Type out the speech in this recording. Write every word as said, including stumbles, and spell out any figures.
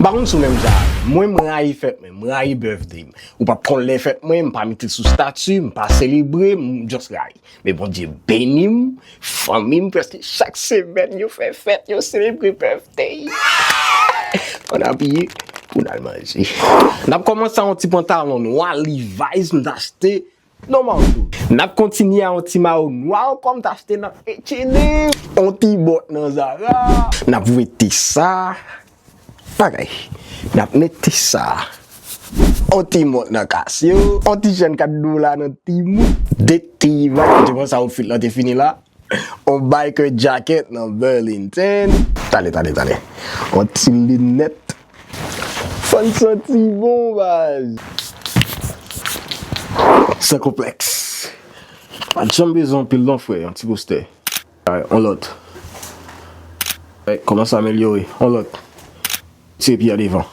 Pa konn sou menm jan. Mwen, m rayi fèt mwen, m rayi birthday m. Ou p ap konn lè fèt mwen, m pa mete l sou stati, m pa selebre, m just rayi. Men Bondye beni m, fanmi m prèske chak semèn yo fè fèt, yo selebre birthday. Ann apiye pou n al manje. N ap kòmanse ak yon ti pantalon nwa Levi's m t achte nan Marshall. N ap kontinye ak yon ti mayo nwa ankò m t achte nan H and M. Yon ti bòt nan Zara. N ap wete sa. Bagay. N ap mete sa. On ti mont nan Casio. On ti jèn kat dola nan Temu. De ti vag. Te pran sa outfit lan te fini la. On biker jacket nan Burlington. Tande, tande, tande. On ti linèt. Fò n santi bon, baz. San konplèks. Pa t janm bezwen anpil non, frè, yon ti booster. Alright, on lòt. Alright, kòmanse amelyore. On lòt. Tire pye a devan.